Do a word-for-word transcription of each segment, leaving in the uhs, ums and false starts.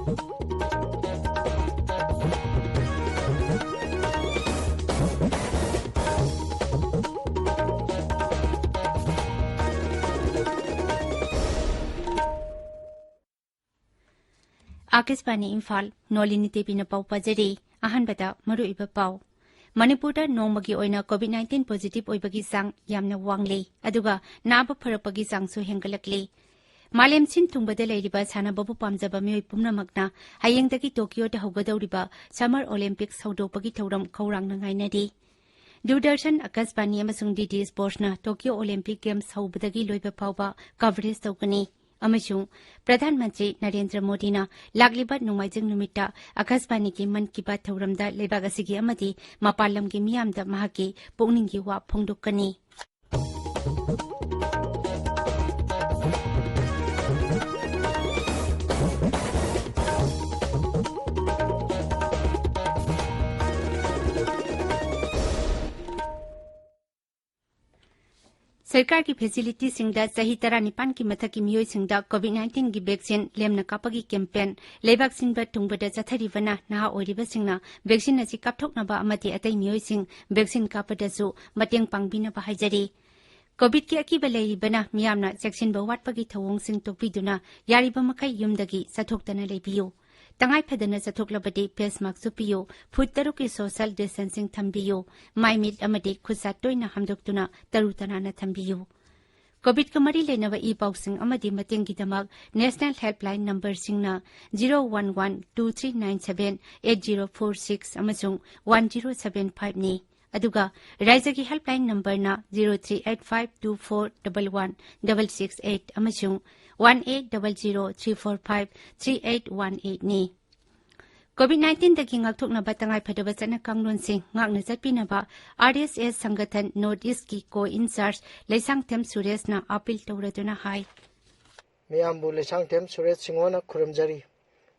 ꯑꯥꯀꯥꯁꯕꯥꯅꯤ ꯏꯝꯐꯥꯜ, ꯅꯣꯂꯤꯅꯤ ꯇꯦꯕꯤꯅ ꯄꯥꯎ ꯄꯥꯖꯔꯤ꯫ ꯑꯍꯥꯟꯕꯗ ꯃꯔꯨꯑꯣꯏꯕ ꯄꯥꯎ꯫ ꯃꯅꯤꯄꯨꯔꯗ ꯅꯣꯡꯃꯒꯤ ꯑꯣꯏꯅ COVID nineteen positive ꯑꯣꯏꯕꯒꯤ ꯆꯥꯡ ꯌꯥꯝꯅ ꯋꯥꯡꯂꯤ, ꯑꯗꯨꯒ ꯅꯥꯕ ꯐꯔꯛꯄꯒꯤ ꯆꯥꯡꯁꯨ ꯍꯦꯟꯒꯠꯂꯛꯂꯤ꯫ ꯃꯥꯂꯦꯝ ꯁꯤꯟ ꯊꯨꯡꯕꯗ ꯂꯩꯔꯤꯕ ꯁꯥꯟꯅꯕꯕꯨ ꯄꯥꯝꯖꯕ ꯃꯤꯑꯣꯏ ꯄꯨꯝꯅꯃꯛꯅ ꯍꯌꯦꯡꯗꯒꯤ ꯇꯣꯀꯤꯌꯣꯗ ꯍꯧꯒꯗꯧꯔꯤꯕ Summer Olympics ꯍꯧꯗꯣꯛꯄꯒꯤ ꯊꯧꯔꯝ ꯈꯧꯔꯥꯡꯅ ꯉꯥꯏꯅꯔꯤ꯫ ꯗꯨꯔꯗꯔꯁꯟ, ꯑꯥꯀꯥꯁꯕꯥꯅꯤ ꯑꯃꯁꯨꯡ ꯗꯤꯗꯤ ꯁ꯭ꯄꯣꯔꯠꯁꯅ ꯇꯣꯀꯤꯌꯣ ꯑꯣꯂꯤꯝꯄꯤꯛ ꯒꯦꯝꯁ ꯍꯧꯕꯗꯒꯤ ꯂꯣꯏꯕ ꯐꯥꯎꯕ ꯀꯚꯔꯦꯖ ꯇꯧꯒꯅꯤ꯫ ꯑꯃꯁꯨꯡ ꯄ꯭ꯔꯙꯥꯟ ꯃꯟꯇ꯭ꯔꯤ ꯅꯔꯦꯟꯗ꯭ꯔ ꯃꯣꯗꯤꯅ ꯂꯥꯛꯂꯤꯕ ꯅꯣꯡꯃꯥꯏꯖꯤꯡ ꯅꯨꯃꯤꯠꯇ ꯑꯥꯀꯥꯁꯕꯥꯅꯤꯒꯤ ꯃꯟ ꯀꯤ ꯕꯥꯠ ꯊꯧꯔꯝꯗ ꯂꯩꯕꯥꯛ ꯑꯁꯤꯒꯤ ꯑꯃꯗꯤ ꯃꯄꯥꯟ ꯂꯝꯒꯤ ꯃꯤꯌꯥꯝꯗ ꯃꯍꯥꯛꯀꯤ ꯄꯨꯛꯅꯤꯡꯒꯤ ꯋꯥ ꯐꯣꯡꯗꯣꯛꯀꯅꯤ꯫ ꯁꯔꯀꯥꯔꯒꯤ ꯐꯦꯁꯤꯂꯤꯇꯤꯁꯤꯡꯗ ꯆꯍꯤ ꯇꯔꯥꯅꯤꯄꯥꯟꯒꯤ ꯃꯊꯛꯀꯤ ꯃꯤꯑꯣꯏꯁꯤꯡꯗ COVID nineteen ꯒꯤ ꯚꯦꯛꯁꯤꯟ ꯂꯦꯝꯅ ꯀꯥꯞꯄꯒꯤ ꯀꯦꯝꯄꯦꯟ ꯂꯩꯕꯥꯛ ꯁꯤꯟꯕ ꯊꯨꯡꯕꯗ ꯆꯠꯊꯔꯤꯕꯅ ꯅꯍꯥ ꯑꯣꯏꯔꯤꯕꯁꯤꯡꯅ ꯚꯦꯛꯁꯤꯟ ꯑꯁꯤ ꯀꯥꯞꯊꯣꯛꯅꯕ ꯑꯃꯗꯤ ꯑꯇꯩ ꯃꯤꯑꯣꯏꯁꯤꯡ ꯚꯦꯛꯁꯤꯟ ꯀꯥꯞꯄꯗꯁꯨ ꯃꯇꯦꯡ ꯄꯥꯡꯕꯤꯅꯕ ꯍꯥꯏꯖꯔꯤ꯫ ꯀꯣꯚꯤꯗꯀꯤ ꯑꯀꯤꯕ ꯂꯩꯔꯤꯕꯅ ꯃꯤꯌꯥꯝꯅ ꯆꯦꯛꯁꯤꯟꯕ ꯋꯥꯠꯄꯒꯤ ꯊꯧꯑꯣꯡꯁꯤꯡ ꯇꯣꯛꯄꯤꯗꯨꯅ ꯌꯥꯔꯤꯕ ꯃꯈꯩ ꯌꯨꯝꯗꯒꯤ ꯆꯠꯊꯣꯛꯇꯅ ꯂꯩꯕꯤꯌꯨ꯫ ꯇꯉꯥꯏ ꯐꯗꯅ ꯆꯠꯊꯣꯛꯂꯕꯗꯤ ꯐꯦꯁ ꯃꯥꯛꯁ ꯎꯞꯄꯤꯌꯨ, ꯐꯨꯠ ꯇꯔꯨꯛꯀꯤ ꯁꯣꯁꯤꯌꯦꯜ ꯗꯤꯁꯇꯦꯟꯁꯤꯡ ꯊꯝꯕꯤꯌꯨ, ꯃꯥꯏ ꯃꯤꯠ ꯑꯃꯗꯤ ꯈꯨꯠꯁꯥ ꯇꯣꯏꯅ ꯍꯥꯝꯗꯣꯛꯇꯨꯅ ꯇꯔꯨ ꯇꯅꯥꯟꯅ ꯊꯝꯕꯤꯌꯨ꯫ ꯀꯣꯚꯤꯗꯀ ꯃꯔꯤ ꯂꯩꯅꯕ ꯏ ꯄꯥꯎꯁꯤꯡ ꯑꯃꯗꯤ ꯃꯇꯦꯡꯒꯤꯗꯃꯛ ꯅꯦꯁꯅꯦꯜ ꯍꯦꯜꯞꯂꯥꯏꯟ ꯅꯝꯕꯔꯁꯤꯡꯅ zero one one two three nine seven eight zero four six ꯑꯃꯁꯨꯡ one zero seven five ꯅꯤ꯫ ꯑꯗꯨꯒ ꯔꯥꯏꯖ꯭ꯌꯒꯤ ꯍꯦꯜꯞꯂꯥꯏꯟ ꯅꯝꯕꯔꯅ zero three eight five two four double one double six eight ꯑꯃꯁꯨꯡ one eight double zero three four five three eight one eight ꯅꯤ꯫ COVID nineteen ꯗꯒꯤ ꯉꯥꯛꯊꯣꯛꯅꯕ ꯇꯉꯥꯏꯐꯗꯕ ꯆꯠꯅ ꯀꯥꯡꯂꯣꯟꯁꯤꯡ ꯉꯥꯛꯅ ꯆꯠꯄꯤꯅꯕ ꯑꯥꯔ ꯑꯦꯁ ꯑꯦꯁ ꯁꯪꯒꯊꯟ ꯅꯣꯔꯠ ꯏꯁ꯭ꯠꯀꯤ ꯀꯣ ꯏꯟꯆꯥꯔꯖ ꯂꯩꯁꯥꯡꯊꯦꯝ ꯁꯨꯔꯦꯁꯅ ꯑꯥꯄꯤꯜ ꯇꯧꯔꯗꯨꯅ ꯍꯥꯏ꯫ ꯃꯤꯌꯥꯝꯕꯨ ꯂꯩꯁꯥꯡꯊꯦꯝ ꯁꯨꯔꯦꯁ ꯁꯤꯡꯍꯣꯅ ꯈꯨꯔꯨꯝꯖꯔꯤ꯫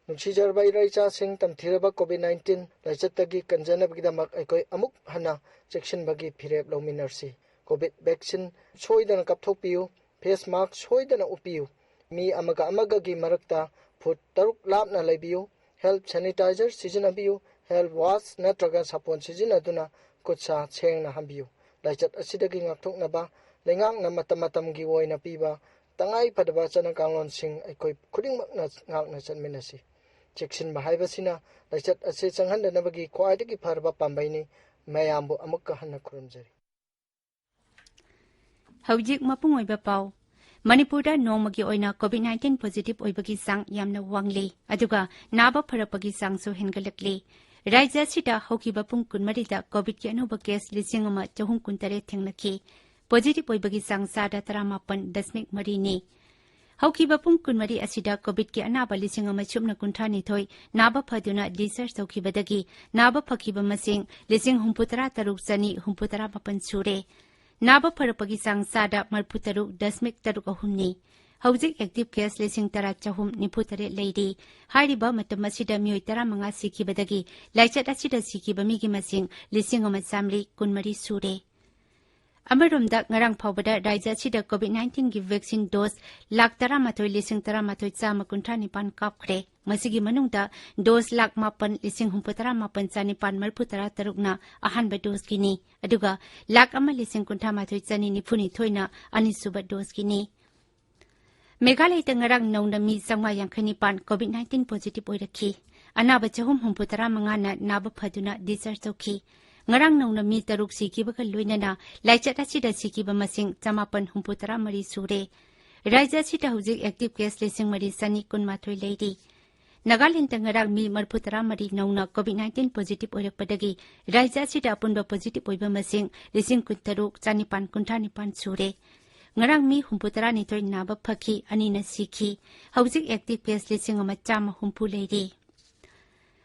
ꯅꯨꯡꯁꯤꯖꯔꯕ ꯏꯔꯥ ꯏꯆꯥꯁꯤꯡ, ꯇꯝꯊꯤꯔꯕ ꯀꯣꯚꯤꯗ nineteen ꯂꯥꯏꯆꯠꯇꯒꯤ ꯀꯟꯖꯅꯕꯒꯤꯗꯃꯛ ꯑꯩꯈꯣꯏ ꯑꯃꯨꯛ ꯍꯟꯅ ꯆꯦꯛꯁꯤꯟꯕꯒꯤ ꯐꯤꯔꯦꯞ ꯂꯧꯃꯤꯟꯅꯔꯁꯤ꯫ ꯀꯣꯚꯤꯗ ꯚꯦꯛꯁꯤꯟ ꯁꯣꯏꯗꯅ ꯀꯥꯞꯊꯣꯛꯄꯤꯌꯨ, ꯐꯦꯁ ꯃꯥꯛꯁ ꯁꯣꯏꯗꯅ ꯎꯞꯄꯤꯌꯨ, ꯃꯤ ꯑꯃꯒ ꯑꯃꯒꯒꯤ ꯃꯔꯛꯇ ꯐꯨꯠ ꯇꯔꯨꯛ ꯂꯥꯞꯅ ꯂꯩꯕꯤꯌꯨ꯫ ꯍꯦꯜꯞ ꯁꯦꯅꯤꯇꯥꯏꯖꯔ ꯁꯤꯖꯤꯟꯅꯕꯤꯌꯨ꯫ ꯍꯦꯜꯞ ꯋꯥꯁ ꯅꯠꯇ꯭ꯔꯒ ꯁꯥꯄꯣꯟ ꯁꯤꯖꯤꯟꯅꯗꯨꯅ ꯈꯨꯠ ꯁꯥ ꯁꯦꯡꯅ ꯍꯥꯝꯕꯤꯌꯨ꯫ ꯂꯥꯏꯆꯠ ꯑꯁꯤꯗꯒꯤ ꯉꯥꯛꯊꯣꯛꯅꯕ ꯂꯩꯉꯥꯛꯅ ꯃꯇꯝ ꯃꯇꯝꯒꯤ ꯑꯣꯏꯅ ꯄꯤꯕ ꯇꯉꯥꯏ ꯐꯗꯕ ꯆꯠꯅ ꯀꯥꯡꯂꯣꯟꯁꯤꯡ ꯑꯩꯈꯣꯏ ꯈꯨꯗꯤꯡꯃꯛꯅ ꯉꯥꯛꯅ ꯆꯠꯃꯤꯟꯅꯁꯤ꯫ ꯆꯦꯛꯁꯤꯟꯕ ꯍꯥꯏꯕꯁꯤꯅ ꯂꯥꯏꯆꯠ ꯑꯁꯤ ꯆꯪꯍꯟꯗꯅꯕꯒꯤ ꯈ꯭ꯋꯥꯏꯗꯒꯤ ꯐꯔꯕ ꯄꯥꯝꯕꯩꯅꯤ꯫ ꯃꯌꯥꯝꯕꯨ ꯑꯃꯨꯛꯀ ꯍꯟꯅ ꯈꯨꯔꯨꯝꯖꯔꯤ꯫ ꯍꯧꯖꯤꯛ ꯃꯄꯨꯡ ꯑꯣꯏꯕ ꯄꯥꯎ꯫ ꯃꯅꯤꯄꯨꯔꯗ ꯅꯣꯡꯃꯒꯤ ꯑꯣꯏꯅ ꯀꯣꯚꯤꯗ ꯅꯥꯏꯟꯇꯤꯟ ꯄꯣꯖꯤꯇꯤꯚ ꯑꯣꯏꯕꯒꯤ ꯆꯥꯡ ꯌꯥꯝꯅ ꯋꯥꯡꯂꯤ, ꯑꯗꯨꯒ ꯅꯥꯕ ꯐꯔꯛꯄꯒꯤ ꯆꯥꯡꯁꯨ ꯍꯦꯟꯒꯠꯂꯛꯂꯤ꯫ ꯔꯥꯖ꯭ꯌ ꯑꯁꯤꯗ ꯍꯧꯈꯤꯕ ꯄꯨꯡ ꯀꯨꯟꯃꯔꯤꯗ ꯀꯣꯚꯤꯗꯀꯤ ꯑꯅꯧꯕ ꯀꯦꯁ ꯂꯤꯁꯤꯡ ꯑꯃ ꯆꯍꯨꯝ ꯀꯨꯟꯇꯔꯦꯠ ꯊꯦꯡꯅꯈꯤ꯫ ꯄꯣꯖꯤꯇꯤꯚ ꯑꯣꯏꯕꯒꯤ ꯆꯥꯡ ꯆꯥꯗ ꯇꯔꯥꯃꯥꯄꯟ ꯗꯁꯃꯤꯛ ꯃꯔꯤꯅꯤ꯫ ꯍꯧꯈꯤꯕ ꯄꯨꯡ ꯀꯨꯟꯃꯔꯤ ꯑꯁꯤꯗ ꯀꯣꯚꯤꯗꯀꯤ ꯑꯅꯥꯕ ꯂꯤꯁꯤꯡ ꯑꯃ ꯁꯨꯞꯅ ꯀꯨꯟꯊ꯭ꯔꯥꯅꯤꯊꯣꯏ ꯅꯥꯕ ꯐꯗꯨꯅ ꯗꯤꯁꯆꯥꯔꯖ ꯇꯧꯈꯤꯕꯗꯒꯤ ꯅꯥꯕ ꯐꯈꯤꯕ ꯃꯁꯤꯡ ꯂꯤꯁꯤꯡ ꯍꯨꯝꯐꯨꯇꯔꯥ ꯇꯔꯨꯛ ꯆꯅꯤ ꯍꯨꯝꯐꯨꯇꯔꯥ ꯃꯥꯄꯟ ꯁꯨꯔꯦ꯫ ꯅꯥꯕ ꯐꯔꯛꯄꯒꯤ ꯆꯥꯡ ꯆꯥꯗ ꯃꯔꯤꯐꯨꯇꯔꯨꯛ ꯗꯁꯃꯤꯛ ꯇꯔꯨꯛ ꯑꯍꯨꯝꯅꯤ꯫ ꯍꯧꯖꯤꯛ ꯑꯦꯛꯇꯤꯚ ꯀꯦꯁ ꯂꯤꯁꯤꯡ ꯇꯔꯥ ꯆꯍꯨꯝ ꯅꯤꯐꯨꯇꯔꯦꯠ ꯂꯩꯔꯤ꯫ ꯍꯥꯏꯔꯤꯕ ꯃꯇꯝ ꯑꯁꯤꯗ ꯃꯤꯑꯣꯏ ꯇꯔꯥꯃꯉꯥ ꯁꯤꯈꯤꯕꯗꯒꯤ ꯂꯥꯏꯆꯠ ꯑꯁꯤꯗ ꯁꯤꯈꯤꯕ ꯃꯤꯒꯤ ꯃꯁꯤꯡ ꯂꯤꯁꯤꯡ ꯑꯃ ꯆꯥꯃꯔꯤ ꯀꯨꯟꯃꯔꯤ ꯁꯨꯔꯦ꯫ ꯑꯃꯔꯣꯝꯗ, ꯉꯔꯥꯡ ꯐꯥꯎꯕꯗ ꯔꯥꯖ꯭ꯌ ꯑꯁꯤꯗ ꯀꯣꯚꯤꯗ ꯅꯥꯏꯟꯇꯤꯟꯒꯤ ꯚꯦꯛꯁꯤꯟ ꯗꯣꯁ ꯂꯥꯈ ꯇꯔꯥꯃꯥꯊꯣꯏ ꯂꯤꯁꯤꯡ ꯇꯔꯥꯃꯥꯊꯣꯏ ꯆꯥꯝꯃ ꯀꯨꯟꯊ꯭ꯔꯥ ꯅꯤꯄꯥꯟ ꯀꯥꯞꯈ꯭ꯔꯦ꯫ ꯃꯁꯤꯒꯤ ꯃꯅꯨꯡꯗ ꯗꯣꯁ ꯂꯥꯈ ꯃꯥꯄꯟ ꯂꯤꯁꯤꯡ ꯍꯨꯝꯐꯨꯇꯔꯥ ꯃꯥꯄꯟ ꯆꯥꯅꯤꯄꯥꯟ ꯃꯔꯤꯐꯨꯇꯔꯥ ꯇꯔꯨꯛꯅ ꯑꯍꯥꯟꯕ ꯗꯣꯁꯀꯤꯅꯤ, ꯑꯗꯨꯒ ꯂꯥꯈ ꯑꯃ ꯂꯤꯁꯤꯡ ꯀꯨꯟꯊ꯭ꯔꯥ ꯃꯥꯊꯣꯏ ꯆꯅꯤ ꯅꯤꯐꯨꯅꯤꯊꯣꯏꯅ ꯑꯅꯤꯁꯨꯕ ꯗꯣꯁꯀꯤꯅꯤ꯫ ꯃꯦꯘꯥꯂꯌꯗ ꯉꯔꯥꯡ ꯅꯧꯅ ꯃꯤ ꯆꯥꯝꯃꯉꯥ ꯌꯥꯡꯈꯩ ꯅꯤꯄꯥꯟ ꯀꯣꯚꯤꯗ ꯅꯥꯏꯟꯇꯤꯟ ꯄꯣꯖꯤꯇꯤꯚ ꯑꯣꯏꯔꯛꯈꯤ꯫ ꯑꯅꯥꯕ ꯆꯍꯨꯝ ꯍꯨꯝꯐꯨꯇꯔꯥ ꯃꯉꯥꯅ ꯅꯥꯕ ꯐꯗꯨꯅ ꯗꯤꯁꯆꯥꯔꯖ ꯇꯧꯈꯤ꯫ ꯉꯔꯥꯡ ꯅꯧꯅ ꯃꯤ ꯇꯔꯨꯛ ꯁꯤꯈꯤꯕꯒ ꯂꯣꯏꯅꯅ ꯂꯥꯏꯆꯠ ꯑꯁꯤꯗ ꯁꯤꯈꯤꯕ ꯃꯁꯤꯡ ꯆꯃꯥꯄꯟ ꯍꯨꯝꯐꯨꯇꯔꯥ ꯃꯔꯤ ꯁꯨꯔꯦ꯫ ꯔꯥꯖ꯭ꯌ ꯑꯁꯤꯗ ꯍꯧꯖꯤꯛ ꯑꯦꯛꯇꯤꯚ ꯀꯦꯁ ꯂꯤꯁꯤꯡ ꯃꯔꯤ ꯆꯅꯤ ꯀꯨꯟꯃꯥꯊꯣꯏ ꯂꯩꯔꯤ꯫ ꯅꯥꯒꯥꯂꯦꯟꯗ ꯉꯔꯥꯡ ꯃꯤ ꯃꯔꯤꯐꯨꯇꯔꯥ ꯃꯔꯤ ꯅꯧꯅ ꯀꯣꯚꯤꯗ ꯅꯥꯏꯟꯇꯤꯟ ꯄꯣꯖꯤꯇꯤꯚ ꯑꯣꯏꯔꯛꯄꯗꯒꯤ ꯔꯥꯖ꯭ꯌ ꯑꯁꯤꯗ ꯑꯄꯨꯟꯕ ꯄꯣꯖꯤꯇꯤꯚ ꯑꯣꯏꯕ ꯃꯁꯤꯡ ꯂꯤꯁꯤꯡ ꯀꯨꯟꯇꯔꯨꯛ ꯆꯥꯅꯤꯄꯥꯟ ꯀꯨꯟꯊ꯭ꯔꯥ ꯅꯤꯄꯥꯟ ꯁꯨꯔꯦ꯫ ꯉꯔꯥꯡ ꯃꯤ ꯍꯨꯝꯐꯨꯇꯔꯥꯅꯤꯊꯣꯏ ꯅꯥꯕ ꯐꯈꯤ, ꯑꯅꯤꯅ ꯁꯤꯈꯤ꯫ ꯍꯧꯖꯤꯛ ꯑꯦꯛꯇꯤꯚ ꯀꯦꯁ ꯂꯤꯁꯤꯡ ꯑꯃ ꯆꯥꯝꯃ ꯍꯨꯝꯐꯨ ꯂꯩꯔꯤ꯫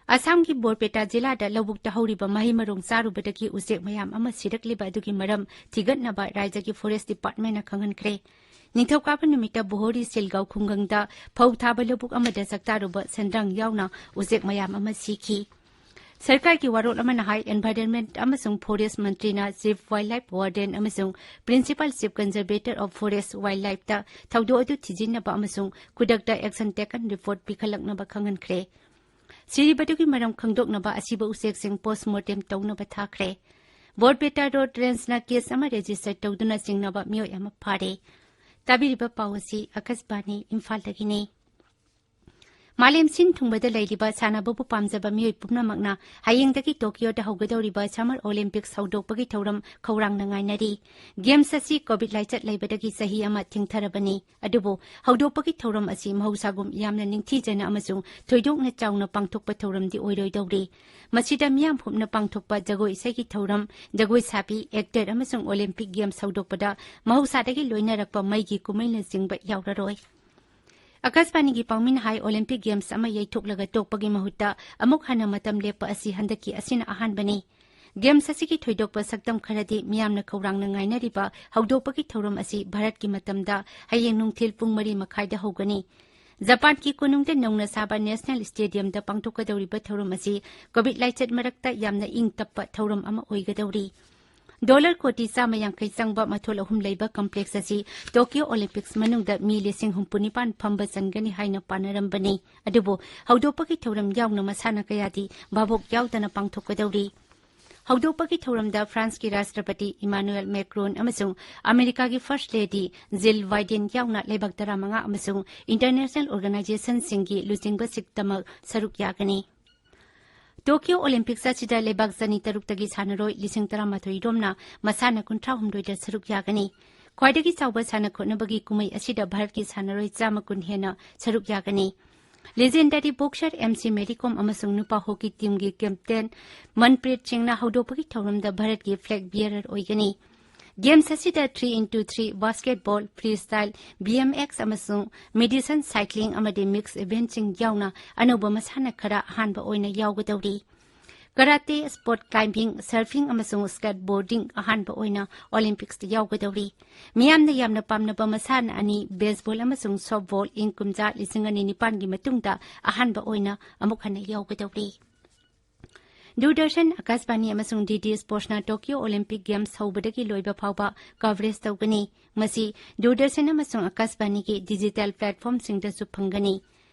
ꯑꯁꯥꯝꯒꯤ ꯕꯣꯔꯄꯦꯇꯥ ꯖꯤꯂꯥꯗ ꯂꯧꯕꯨꯛꯇ ꯍꯧꯔꯤꯕ ꯃꯍꯩ ꯃꯔꯣꯡ ꯆꯥꯔꯨꯕꯗꯒꯤ ꯎꯆꯦꯛ ꯃꯌꯥꯝ ꯑꯃ ꯁꯤꯔꯛꯂꯤꯕ ꯑꯗꯨꯒꯤ ꯃꯔꯝ ꯊꯤꯒꯠꯅꯕ ꯔꯥꯖ꯭ꯌꯒꯤ ꯐꯣꯔꯦꯁ ꯗꯤꯄꯥꯔꯠꯃꯦꯟꯅ ꯈꯪꯍꯟꯈ꯭ꯔꯦ꯫ ꯅꯤꯡꯊꯧꯀꯥꯕ ꯅꯨꯃꯤꯠꯇ ꯕꯣꯍꯣꯔꯤ ꯁꯤꯜꯒꯥꯎ ꯈꯨꯡꯒꯪꯗ ꯐꯧ ꯊꯥꯕ ꯂꯧꯕꯨꯛ ꯑꯃꯗ ꯆꯥꯛꯇꯥꯔꯨꯕ ꯁꯟꯗ꯭ꯔꯥꯡ ꯌꯥꯎꯅ ꯎꯆꯦꯛ ꯃꯌꯥꯝ ꯑꯃ ꯁꯤꯈꯤ꯫ ꯁꯔꯀꯥꯔꯒꯤ ꯋꯥꯔꯣꯜ ꯑꯃꯅ ꯍꯥꯏ, Environment ꯑꯃꯁꯨꯡ Forest ꯃꯟꯇ꯭ꯔꯤꯅ Chief Wildlife Warden ꯑꯃꯁꯨꯡ Principal Chief Conservator of Forest Wildlifeꯇ ꯊꯧꯗꯣꯛ ꯑꯗꯨ ꯊꯤꯖꯤꯟꯅꯕ ꯑꯃꯁꯨꯡ ꯈꯨꯗꯛꯇ action taken report ꯄꯤꯈꯠꯂꯛꯅꯕ ꯈꯪꯍꯟꯈ꯭ꯔꯦ꯫ ꯁꯤꯔꯤꯕꯗꯨꯒꯤ ꯃꯔꯝ ꯈꯪꯗꯣꯛꯅꯕ ꯑꯁꯤꯕ ꯎꯆꯦꯛꯁꯤꯡ post mortem ꯇꯧꯅꯕ ꯊꯥꯈ꯭ꯔꯦ꯫ ꯕꯣꯔꯄꯦꯇꯥ ꯔꯣꯗ ꯔꯦꯟꯖꯅ case ꯑꯃ register ꯇꯧꯗꯨꯅ ꯆꯤꯡꯅꯕ ꯃꯤꯑꯣꯏ ꯑꯃ ꯐꯥꯔꯦ꯫ ꯇꯥꯕꯤꯔꯤꯕ ꯄꯥꯎ ꯑꯁꯤ ꯑꯀꯥꯁꯕꯥꯅꯤ ꯏꯝꯐꯥꯜꯗꯒꯤꯅꯤ꯫ ꯃꯥꯂꯦꯝ ꯁꯤꯟ ꯊꯨꯡꯕꯗ ꯂꯩꯔꯤꯕ ꯁꯥꯟꯅꯕꯕꯨ ꯄꯥꯝꯖꯕ ꯃꯤꯑꯣꯏ ꯄꯨꯝꯅꯃꯛꯅ ꯍꯌꯦꯡꯗꯒꯤ ꯇꯣꯀꯤꯌꯣꯗ ꯍꯧꯒꯗꯧꯔꯤꯕ Summer Olympics ꯍꯧꯗꯣꯛꯄꯒꯤ ꯊꯧꯔꯝ ꯈꯧꯔꯥꯡꯅ ꯉꯥꯏꯅꯔꯤ꯫ Games ꯑꯁꯤ COVID ꯂꯥꯏꯆꯠ ꯂꯩꯕꯗꯒꯤ ꯆꯍꯤ ꯑꯃ ꯊꯤꯡꯊꯔꯕꯅꯤ꯫ ꯑꯗꯨꯕꯨ ꯍꯧꯗꯣꯛꯄꯒꯤ ꯊꯧꯔꯝ ꯑꯁꯤ ꯃꯍꯧꯁꯥꯒꯨꯝ ꯌꯥꯝꯅ ꯅꯤꯡꯊꯤꯖꯅ ꯑꯃꯁꯨꯡ ꯊꯣꯏꯗꯣꯛꯅ ꯆꯥꯎꯅ ꯄꯥꯡꯊꯣꯛꯄ ꯊꯧꯔꯝꯗꯤ ꯑꯣꯏꯔꯣꯏꯗꯧꯔꯤ꯫ ꯃꯁꯤꯗ ꯃꯤꯌꯥꯝ ꯄꯨꯝꯅ ꯄꯥꯡꯊꯣꯛꯄ ꯖꯒꯣꯏ ꯏꯁꯩꯒꯤ ꯊꯧꯔꯝ, ꯖꯒꯣꯏ ꯁꯥꯕꯤ, actor ꯑꯃꯁꯨꯡ Olympic Games ꯍꯧꯗꯣꯛꯄꯗ ꯃꯍꯧꯁꯥꯗꯒꯤ ꯂꯣꯏꯅꯔꯛꯄ ꯃꯩꯒꯤ ꯀꯨꯝꯍꯩꯅꯆꯤꯡꯕ ꯌꯥꯎꯔꯔꯣꯏ꯫ ꯑꯀꯥꯁꯕꯥꯅꯤꯒꯤ ꯄꯥꯎꯃꯤꯅ ꯍꯥꯏ, Olympic Games ꯑꯃ ꯌꯩꯊꯣꯛꯂꯒ ꯇꯣꯛꯄꯒꯤ ꯃꯍꯨꯠꯇ ꯑꯃꯨꯛ ꯍꯟꯅ ꯃꯇꯝ ꯂꯦꯞꯄ ꯑꯁꯤ ꯍꯟꯗꯛꯀꯤ ꯑꯁꯤꯅ ꯑꯍꯥꯟꯕꯅꯤ꯫ Games ꯑꯁꯤꯒꯤ ꯊꯣꯏꯗꯣꯛꯄ ꯁꯛꯇꯝ ꯈꯔꯗꯤ ꯃꯤꯌꯥꯝꯅ ꯈꯧꯔꯥꯡꯅ ꯉꯥꯏꯅꯔꯤꯕ ꯍꯧꯗꯣꯛꯄꯒꯤ ꯊꯧꯔꯝ ꯑꯁꯤ ꯚꯥꯔꯠꯀꯤ ꯃꯇꯝꯗ ꯍꯌꯦꯡ ꯅꯨꯡꯊꯤꯜ ꯄꯨꯡ ꯃꯔꯤ ꯃꯈꯥꯏꯗ ꯍꯧꯒꯅꯤ꯫ ꯖꯄꯥꯟꯒꯤ ꯀꯣꯅꯨꯡꯗ ꯅꯧꯅ ꯁꯥꯕ National Stadiumꯗ ꯄꯥꯡꯊꯣꯛꯀꯗꯧꯔꯤꯕ ꯊꯧꯔꯝ ꯑꯁꯤ COVID ꯂꯥꯏꯆꯠ ꯃꯔꯛꯇ ꯌꯥꯝꯅ ꯏꯪ ꯇꯞꯄ ꯊꯧꯔꯝ ꯑꯃ ꯑꯣꯏꯒꯗꯧꯔꯤ꯫ Dollar ꯀꯣꯇꯤ ꯆꯥꯝꯃ ꯌꯥꯡꯈꯩ ꯆꯪꯕ ꯃꯊꯣꯜ ꯑꯍꯨꯝ ꯂꯩꯕ complex ꯑꯁꯤ Tokyo Olympics ꯃꯅꯨꯡꯗ ꯃꯤ ꯂꯤꯁꯤꯡ ꯍꯨꯝꯐꯨ ꯅꯤꯄꯥꯟ ꯐꯝꯕ ꯆꯟꯒꯅꯤ ꯍꯥꯏꯅ ꯄꯥꯅꯔꯝꯕꯅꯤ꯫ ꯑꯗꯨꯕꯨ ꯍꯧꯗꯣꯛꯄꯒꯤ ꯊꯧꯔꯝ ꯌꯥꯎꯅ ꯃꯁꯥꯟꯅ ꯀꯌꯥꯗꯤ ꯚꯥꯕꯣꯛ ꯌꯥꯎꯗꯅ ꯄꯥꯡꯊꯣꯛꯀꯗꯧꯔꯤ꯫ ꯍꯧꯗꯣꯛꯄꯒꯤ ꯊꯧꯔꯝꯗ ꯐ꯭ꯔꯥꯟꯁꯀꯤ ꯔꯥꯁꯇ꯭ꯔꯄꯇꯤ Emmanuel Macron ꯑꯃꯁꯨꯡ ꯑꯃꯦꯔꯤꯀꯥꯒꯤ First Lady Jill Biden ꯌꯥꯎꯅ ꯂꯩꯕꯥꯛ ꯇꯔꯥꯃꯉꯥ ꯑꯃꯁꯨꯡ international organizationꯁꯤꯡꯒꯤ ꯂꯨꯆꯤꯡꯕꯁꯤꯡꯗꯃꯛ ꯁꯔꯨꯛ ꯌꯥꯒꯅꯤ꯫ Tokyo Olympics ꯑꯁꯤꯗ ꯂꯩꯕꯥꯛ ꯆꯅꯤ ꯇꯔꯨꯛꯇꯒꯤ ꯁꯥꯟꯅꯔꯣꯏ ꯂꯤꯁꯤꯡ ꯇꯔꯥꯃꯥꯊꯣꯏ ꯔꯣꯝꯅ ꯃꯁꯥꯟꯅ ꯀꯨꯟꯊ꯭ꯔꯥꯍꯨꯝꯗꯣꯏꯗ ꯁꯔꯨꯛ ꯌꯥꯒꯅꯤ꯫ ꯈ꯭ꯋꯥꯏꯗꯒꯤ ꯆꯥꯎꯕ ꯁꯥꯟꯅ ꯈꯣꯠꯅꯕꯒꯤ ꯀꯨꯝꯍꯩ ꯑꯁꯤꯗ ꯚꯥꯔꯠꯀꯤ ꯁꯥꯟꯅꯔꯣꯏ ꯆꯥꯝꯃ ꯀꯨꯟ ꯍꯦꯟꯅ ꯁꯔꯨꯛ ꯌꯥꯒꯅꯤ꯫ Legendary boxer M C Mary Kom ꯑꯃꯁꯨꯡ ꯅꯨꯄꯥ hockey teamꯒꯤ captain Manpreet Singhꯅ ꯍꯧꯗꯣꯛꯄꯒꯤ ꯊꯧꯔꯝꯗ ꯚꯥꯔꯠꯀꯤ flag bearer ꯑꯣꯏꯒꯅꯤ꯫ Games ꯑꯁꯤꯗ three into three basketball, freestyle, B M X ꯑꯃꯁꯨꯡ Madison cycling ꯑꯃꯗꯤ mix eventꯁꯤꯡ ꯌꯥꯎꯅ ꯑꯅꯧꯕ ꯃꯁꯥꯟꯅ ꯈꯔ ꯑꯍꯥꯟꯕ ꯑꯣꯏꯅ ꯌꯥꯎꯒꯗꯧꯔꯤ꯫ Karate, sport climbing, surfing ꯑꯃꯁꯨꯡ skateboarding ꯑꯍꯥꯟꯕ ꯑꯣꯏꯅ Olympicsꯇ ꯌꯥꯎꯒꯗꯧꯔꯤ꯫ ꯃꯤꯌꯥꯝꯅ ꯌꯥꯝꯅ ꯄꯥꯝꯅꯕ ꯃꯁꯥꯟꯅ ꯑꯅꯤ, baseball ꯑꯃꯁꯨꯡ softball, ꯏꯪ ꯀꯨꯝꯖꯥ ꯂꯤꯁꯤꯡ ꯑꯅꯤ ꯅꯤꯄꯥꯟꯒꯤ ꯃꯇꯨꯡꯗ ꯑꯍꯥꯟꯕ ꯑꯣꯏꯅ ꯑꯃꯨꯛ ꯍꯟꯅ ꯌꯥꯎꯒꯗꯧꯔꯤ꯫ ꯗꯨꯔꯗꯔꯁꯟ, ꯑꯀꯥꯁꯕꯥꯅꯤ ꯑꯃꯁꯨꯡ ꯗꯤ ꯗꯤ ꯁ꯭ꯄꯣꯔꯠꯁꯅ ꯇꯣꯀꯤꯌꯣ ꯑꯣꯂꯤꯝꯄꯤꯛ ꯒꯦꯝꯁ ꯍꯧꯕꯗꯒꯤ ꯂꯣꯏꯕ ꯐꯥꯎꯕ ꯀꯚꯔꯦꯖ ꯇꯧꯒꯅꯤ꯫ ꯃꯁꯤ ꯗꯨꯔꯗꯔꯁꯟ ꯑꯃꯁꯨꯡ ꯑꯀꯥꯁꯕꯥꯅꯤꯒꯤ ꯗꯤꯖꯤꯇꯦꯜ ꯄ꯭ꯂꯦꯠꯐꯣꯔꯝꯁꯤꯡꯗꯁꯨ ꯐꯪꯒꯅꯤ꯫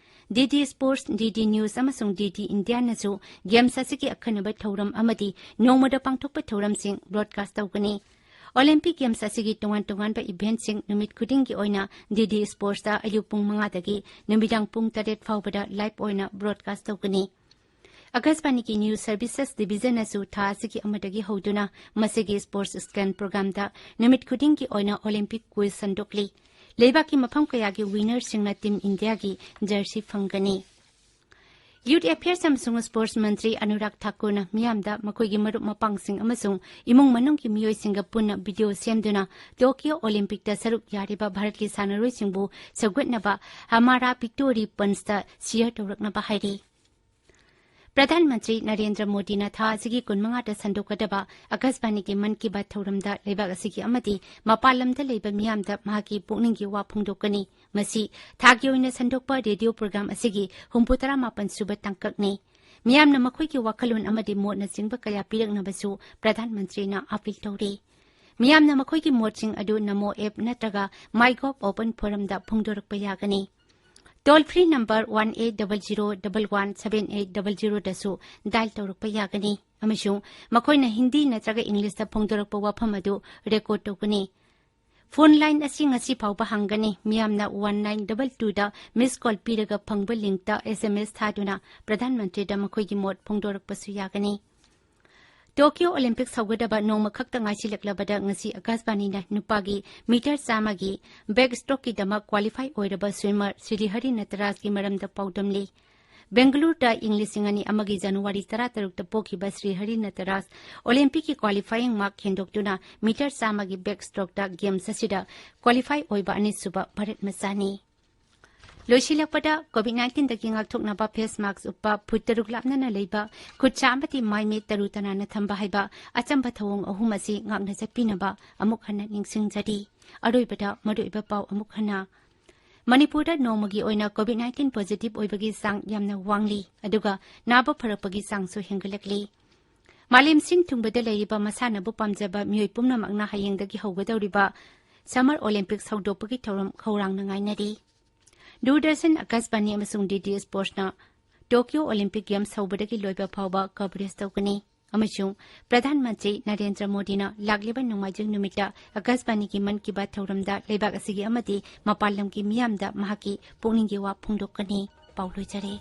ꯗꯤ ꯗꯤ ꯁ꯭ꯄꯣꯔꯠꯁ, ꯗꯤ ꯗꯤ ꯅ꯭ꯌꯨꯁ ꯑꯃꯁꯨꯡ ꯗꯤ ꯗꯤ ꯏꯟꯗꯤꯌꯥꯅꯁꯨ ꯒꯦꯝꯁ ꯑꯁꯤꯒꯤ ꯑꯈꯟꯅꯕ ꯊꯧꯔꯝ ꯑꯃꯗꯤ ꯅꯣꯡꯃꯗ ꯄꯥꯡꯊꯣꯛꯄ ꯊꯧꯔꯝꯁꯤꯡ ꯕ꯭ꯔꯣꯗꯀꯥꯁ꯭ꯠ ꯇꯧꯒꯅꯤ꯫ ꯑꯣꯂꯤꯝꯄꯤꯛ ꯒꯦꯝꯁ ꯑꯁꯤꯒꯤ ꯇꯣꯉꯥꯟ ꯇꯣꯉꯥꯟꯕ ꯏꯚꯦꯟꯠꯁꯤꯡ ꯅꯨꯃꯤꯠ ꯈꯨꯗꯤꯡꯒꯤ ꯑꯣꯏꯅ ꯗꯤ ꯗꯤ ꯁ꯭ꯄꯣꯔꯠꯁꯇ ꯑꯌꯨꯛ ꯄꯨꯡ ꯃꯉꯥꯗꯒꯤ ꯅꯨꯃꯤꯗꯥꯡ ꯄꯨꯡ ꯇꯔꯦꯠ ꯐꯥꯎꯕꯗ ꯂꯥꯏꯚ ꯑꯣꯏꯅ ꯕ꯭ꯔꯣꯗꯀꯥꯁ꯭ꯠ ꯇꯧꯒꯅꯤ꯫ ꯑꯀꯥꯁꯕꯥꯅꯤꯒꯤ ꯅ꯭ꯌꯨꯁ ꯁꯔꯚꯤꯁꯦꯁ ꯗꯤꯚꯤꯖꯟꯅꯁꯨ ꯊꯥ ꯑꯁꯤꯒꯤ ꯑꯃꯗꯒꯤ ꯍꯧꯗꯨꯅ ꯃꯁꯤꯒꯤ ꯁ꯭ꯄꯣꯔꯠꯁ ꯁ꯭ꯀꯦꯟ ꯄ꯭ꯔꯣꯒ꯭ꯔꯥꯝꯗ ꯅꯨꯃꯤꯠ ꯈꯨꯗꯤꯡꯒꯤ ꯑꯣꯏꯅ ꯑꯣꯂꯤꯝꯄꯤꯛ ꯀ꯭ꯋꯤꯖ ꯁꯟꯗꯣꯛꯂꯤ꯫ ꯂꯩꯕꯥꯛꯀꯤ ꯃꯐꯝ ꯀꯌꯥꯒꯤ ꯋꯤꯅꯔꯁꯤꯡꯅ ꯇꯤꯝ ꯏꯟꯗꯤꯌꯥꯒꯤ ꯖꯔꯁꯤ ꯐꯪꯒꯅꯤ꯫ ꯌꯨꯊ ꯑꯦꯐꯤꯌꯔꯁ ꯑꯃꯁꯨꯡ ꯁ꯭ꯄꯣꯔꯠꯁ ꯃꯟꯇ꯭ꯔꯤ ꯑꯅꯨꯔꯥꯒ ꯊꯥꯀꯨꯔꯅ ꯃꯤꯌꯥꯝꯗ ꯃꯈꯣꯏꯒꯤ ꯃꯔꯨꯞ ꯃꯄꯥꯡꯁꯤꯡ ꯑꯃꯁꯨꯡ ꯏꯃꯨꯡ ꯃꯅꯨꯡꯒꯤ ꯃꯤꯑꯣꯏꯁꯤꯡꯒ ꯄꯨꯟꯅ ꯚꯤꯗꯤꯑꯣ ꯁꯦꯝꯗꯨꯅ ꯇꯣꯀꯤꯌꯣ ꯑꯣꯂꯤꯝꯄꯤꯛꯇ ꯁꯔꯨꯛ ꯌꯥꯔꯤꯕ ꯚꯥꯔꯠꯀꯤ ꯁꯥꯟꯅꯔꯣꯏꯁꯤꯡꯕꯨ ꯁꯧꯒꯠꯅꯕ ꯍꯃꯥꯔꯥ ꯚꯤꯛꯇꯣꯔꯤ ꯄꯟꯆꯇ ꯁꯤꯌꯔ ꯇꯧꯔꯛꯅꯕ ꯍꯥꯏꯔꯤ꯫ ꯄ꯭ꯔꯙꯥꯟ ꯃꯟꯇ꯭ꯔꯤ ꯅꯔꯦꯟꯗ꯭ꯔ ꯃꯣꯗꯤꯅ ꯊꯥ ꯑꯁꯤꯒꯤ ꯀꯨꯟꯃꯉꯥꯗ ꯁꯟꯗꯣꯛꯀꯗꯕ ꯑꯀꯥꯁꯕꯥꯅꯤꯒꯤ ꯃꯟ ꯀꯤ ꯕꯥꯠ ꯊꯧꯔꯝꯗ ꯂꯩꯕꯥꯛ ꯑꯁꯤꯒꯤ ꯑꯃꯗꯤ ꯃꯄꯥꯟ ꯂꯝꯗ ꯂꯩꯕ ꯃꯤꯌꯥꯝꯗ ꯃꯍꯥꯛꯀꯤ ꯄꯨꯛꯅꯤꯡꯒꯤ ꯋꯥ ꯐꯣꯡꯗꯣꯛꯀꯅꯤ꯫ ꯃꯁꯤ ꯊꯥꯒꯤ ꯑꯣꯏꯅ ꯁꯟꯗꯣꯛꯄ ꯔꯦꯗꯤꯑꯣ ꯄ꯭ꯔꯣꯒ꯭ꯔꯥꯝ ꯑꯁꯤꯒꯤ ꯍꯨꯝꯐꯨꯇꯔꯥ ꯃꯥꯄꯟ ꯁꯨꯕ ꯇꯥꯡꯀꯛꯅꯤ꯫ ꯃꯤꯌꯥꯝꯅ ꯃꯈꯣꯏꯒꯤ ꯋꯥꯈꯜꯂꯣꯟ ꯑꯃꯗꯤ ꯃꯣꯠꯅꯆꯤꯡꯕ ꯀꯌꯥ ꯄꯤꯔꯛꯅꯕꯁꯨ ꯄ꯭ꯔꯙꯥꯟ ꯃꯟꯇ꯭ꯔꯤꯅ ꯑꯥꯄꯤꯜ ꯇꯧꯔꯤ꯫ ꯃꯤꯌꯥꯝꯅ ꯃꯈꯣꯏꯒꯤ ꯃꯣꯠꯁꯤꯡ ꯑꯗꯨ ꯅꯃꯣ ꯑꯦꯞ ꯅꯠꯇ꯭ꯔꯒ ꯃꯥꯏ ꯒꯣꯚ ꯑꯣꯄꯟ ꯐꯣꯔꯝꯗ ꯐꯣꯡꯗꯣꯔꯛꯄ ꯌꯥꯒꯅꯤ꯫ Toll free number one eight double zero double one seven eight double ꯖꯤꯔꯣꯗꯁꯨ ꯗꯥꯏꯜ ꯇꯧꯔꯛꯄ ꯌꯥꯒꯅꯤ ꯑꯃꯁꯨꯡ ꯃꯈꯣꯏꯅ ꯍꯤꯟꯗꯤ ꯅꯠꯇ꯭ꯔꯒ ꯏꯪꯂꯤꯁꯇ ꯐꯣꯡꯗꯣꯔꯛꯄ ꯋꯥꯐꯝ ꯑꯗꯨ ꯔꯦꯀꯣꯔꯗ ꯇꯧꯒꯅꯤ꯫ ꯐꯣꯟ ꯂꯥꯏꯟ ꯑꯁꯤ ꯉꯁꯤ ꯐꯥꯎꯕ ꯍꯥꯡꯒꯅꯤ꯫ ꯃꯤꯌꯥꯝꯅ ꯋꯥꯟ ꯅꯥꯏꯟ ꯗꯕꯜ ꯇꯨꯗ ꯃꯤꯁ ꯀꯣꯜ ꯄꯤꯔꯒ ꯐꯪꯕ ꯂꯤꯡꯛꯇ ꯑꯦꯁ ꯑꯦꯝ ꯑꯦꯁ ꯊꯥꯗꯨꯅ ꯄ꯭ꯔꯙꯥꯟ ꯃꯟꯇ꯭ꯔꯤꯗ ꯃꯈꯣꯏꯒꯤ ꯃꯣꯠ ꯐꯣꯡꯗꯣꯔꯛꯄꯁꯨ ꯌꯥꯒꯅꯤ꯫ ꯇꯣꯀꯤꯌꯣ ꯑꯣꯂꯤꯝꯄꯤꯛꯁ ꯍꯧꯒꯗꯕ ꯅꯣꯡꯃ ꯈꯛꯇ ꯉꯥꯏꯁꯤꯜꯂꯛꯂꯕꯗ ꯉꯁꯤ ꯑꯀꯥꯁꯕꯥꯅꯤꯅ ꯅꯨꯄꯥꯒꯤ ꯃꯤꯇꯔ ꯆꯥꯝꯃꯒꯤ ꯕꯦꯛ ꯁ꯭ꯇ꯭ꯔꯣꯛꯀꯤꯗꯃꯛ ꯀ꯭ꯋꯥꯂꯤꯐꯥꯏ ꯑꯣꯏꯔꯕ ꯁ꯭ꯋꯤꯃꯔ ꯁ꯭ꯔꯤ ꯍꯔꯤ ꯅꯇꯔꯥꯖꯒꯤ ꯃꯔꯝꯗ ꯄꯥꯎꯗꯝꯂꯤ꯫ ꯕꯦꯡꯒꯂꯨꯔꯨꯗ ꯏꯪ ꯂꯤꯁꯤꯡ ꯑꯅꯤ ꯑꯃꯒꯤ January ꯇꯔꯥꯇꯔꯨꯛꯇ ꯄꯣꯛꯈꯤꯕ Shri Harry ꯅꯇꯔꯥꯖ ꯑꯣꯂꯤꯝꯄꯤꯛꯀꯤ qualifying mark ꯍꯦꯟꯗꯣꯛꯇꯨꯅ metre ꯆꯥꯝꯃꯒꯤ ꯕꯦꯛ ꯁ꯭ꯇ꯭ꯔꯣꯛꯇ ꯒꯦꯝꯁ ꯑꯁꯤꯗ ꯀ꯭ꯋꯥꯂꯤꯐꯥꯏ ꯑꯣꯏꯕ ꯑꯅꯤꯁꯨꯕ ꯚꯥꯔꯠ ꯃꯆꯥꯅꯤ꯫ ꯂꯣꯏꯁꯤꯜꯂꯛꯄꯗ, ꯀꯣꯚꯤꯗ ꯅꯥꯏꯟꯇꯤꯟꯗꯒꯤ ꯉꯥꯛꯊꯣꯛꯅꯕ ꯐꯦꯁ ꯃꯥꯛꯁ ꯎꯞꯄ, ꯐꯨꯠ ꯇꯔꯨꯛ ꯂꯥꯞꯅꯅ ꯂꯩꯕ, ꯈꯨꯠ ꯁꯥ ꯑꯃꯗꯤ ꯃꯥꯏ ꯃꯤꯠ ꯇꯔꯨ ꯇꯅꯥꯟꯅ ꯊꯝꯕ ꯍꯥꯏꯕ ꯑꯆꯝꯕ ꯊꯧꯑꯣꯡ ꯑꯍꯨꯝ ꯑꯁꯤ ꯉꯥꯛꯅ ꯆꯠꯄꯤꯅꯕ ꯑꯃꯨꯛ ꯍꯟꯅ ꯅꯤꯡꯁꯤꯡꯖꯔꯤ꯫ ꯑꯔꯣꯏꯕꯗ ꯃꯔꯨꯑꯣꯏꯕ ꯄꯥꯎ ꯑꯃꯨꯛ ꯍꯟꯅ꯫ ꯃꯅꯤꯄꯨꯔꯗ ꯅꯣꯡꯃꯒꯤ ꯑꯣꯏꯅ ꯀꯣꯚꯤꯗ ꯅꯥꯏꯟꯇꯤꯟ ꯄꯣꯖꯤꯇꯤꯚ ꯑꯣꯏꯕꯒꯤ ꯆꯥꯡ ꯌꯥꯝꯅ ꯋꯥꯡꯂꯤ, ꯑꯗꯨꯒ ꯅꯥꯕ ꯐꯔꯛꯄꯒꯤ ꯆꯥꯡꯁꯨ ꯍꯦꯟꯒꯠꯂꯛꯂꯤ꯫ ꯃꯥꯂꯦꯝ ꯁꯤꯟ ꯊꯨꯡꯕꯗ ꯂꯩꯔꯤꯕ ꯃꯁꯥꯟꯅꯕꯨ ꯄꯥꯝꯖꯕ ꯃꯤꯑꯣꯏ ꯄꯨꯝꯅꯃꯛꯅ ꯍꯌꯦꯡꯗꯒꯤ ꯍꯧꯒꯗꯧꯔꯤꯕ ꯁꯝꯃꯔ ꯑꯣꯂꯦꯝꯄꯤꯛꯁ ꯍꯧꯗꯣꯛꯄꯒꯤ ꯊꯧꯔꯝ ꯈꯧꯔꯥꯡꯅ ꯉꯥꯏꯅꯔꯤ꯫ ꯗꯨꯔꯗꯔꯁꯟ, ꯑꯀꯥꯁꯕꯥꯅꯤ ꯑꯃꯁꯨꯡ ꯗꯤꯗꯤ ꯁ꯭ꯄꯣꯔꯠꯁꯅ ꯇꯣꯀꯤꯌꯣ ꯑꯣꯂꯦꯝꯄꯤꯛ ꯒꯦꯝꯁ ꯍꯧꯕꯗꯒꯤ ꯂꯣꯏꯕ ꯐꯥꯎꯕ ꯀꯚꯔꯦꯖ ꯇꯧꯒꯅꯤ꯫ ꯑꯃꯁꯨꯡ ꯄ꯭ꯔꯙꯥꯟ ꯃꯟꯇ꯭ꯔꯤ ꯅꯔꯦꯟꯗ꯭ꯔ ꯃꯣꯗꯤꯅ ꯂꯥꯛꯂꯤꯕ ꯅꯣꯡꯃꯥꯏꯖꯤꯡ ꯅꯨꯃꯤꯠꯇ ꯑꯀꯥꯁꯕꯥꯅꯤꯒꯤ ꯃꯟ ꯀꯤ ꯕꯥꯠ ꯊꯧꯔꯝꯗ ꯂꯩꯕꯥꯛ ꯑꯁꯤꯒꯤ ꯑꯃꯗꯤ ꯃꯄꯥꯟ ꯂꯝꯒꯤ ꯃꯤꯌꯥꯝꯗ ꯃꯍꯥꯛꯀꯤ ꯄꯨꯛꯅꯤꯡꯒꯤ ꯋꯥ ꯐꯣꯡꯗꯣꯛꯀꯅꯤ꯫ ꯄꯥꯎ ꯂꯣꯏꯖꯔꯦ꯫